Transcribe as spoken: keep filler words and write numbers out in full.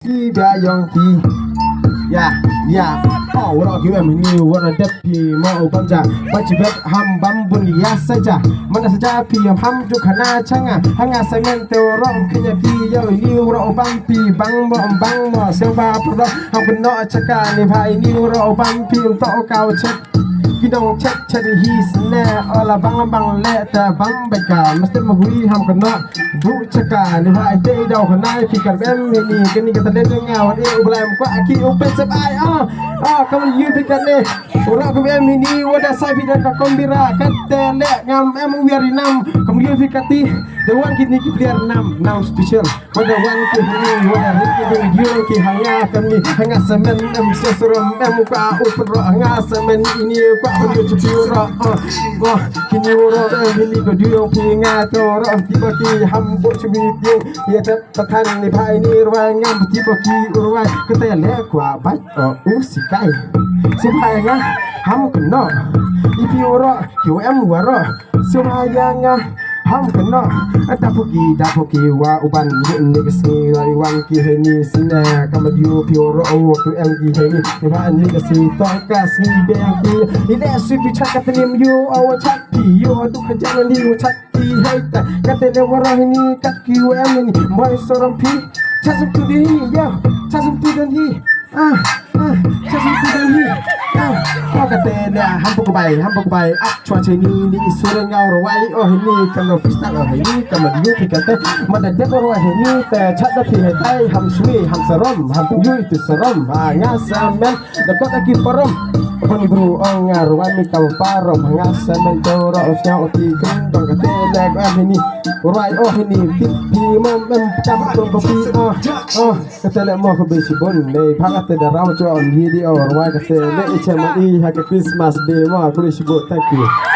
Ki ba yong ki. Ya, ya. Oh, waroh ki em hini, waroh dep phi mo u bam ja. Ba chi bet ham bam bun ya sa ja. Mana sa ja phi ham ham ju khana changa. Hanga sa men te waroh ki ya phi ya hini waroh bam phi bang mo bang mo. Seng ba pro ham kno chaka ni bha hini waroh bam phi to ka chet. Ki dong chet chet hi sne ola bang bang le ta bang beka. Mesti magui ham kno. Du chaka ni wa ite i daw khana i fikar em hini kani ka talent nga wa e u blai em kwa aki u pen sep ai. Ah, ah, kamu yu fikar ne. Ura ku em hini wa da sai fikar ka kombira kate le ngam em u yari nam. Kamu yu fikar ti. Da wan kini ki player nam, nam special. Wa da wan ki hini, wa da rik ki ding yu ki hanga kami, hanga semen em sesuram em ka u penro hanga semen ini kwa penro chipi ura. Ah, wah, kini ura em hini ko diu ki nga to ura ti ba ki ham bo chipi diu. Ya tep Pathan ni bha ini rwai ngam ti ba ki rwai kate le kwa bai o u sikai. Sipai nga ham kno. Ipi uro ki em waro. Sipai ya nga ham kno. Dapoki dapoki wa uban ni ni sngi wa iwan ki heni sine kama diu pi uro o tu em ki heni. Ni bha ni ka si to ka sngi be ki. Ile si pi chat ka tnim yu o chat pi yu o du ka jana ni chat. Ki hei ta, ka te le wara hini, ka ki wa em hini, moi sorom phi. Chasum tu di hini, ya, chasum tu dan hi. Ah, ah, chasum tu dan hi. Ah, oh, ka te le, ham pok bai, ham pok bai. Ah, chwa che ni, ni sura ngau rawai, oh hini, kam ro freestyle, oh hini, kam ro yu phi ka te. Ma da de rawai hini, te chat da phi hei tai, ham sui, ham sorom, ham tu yu tu sorom. Ah, nga sa men, Da kot aki parom. Pon bru ong nga ruai mi kam parom. Nga semen toro o siang o ti ken bang ka te le ko em hini. Ruai o hini ti ti mom em kam tu ko pi o. O ka te le mo ko be si bon. Nei pha ka te da rau cho on hi di o ruai ka te le i che ma i ha ka Christmas Day mo ko le si bon. Thank you.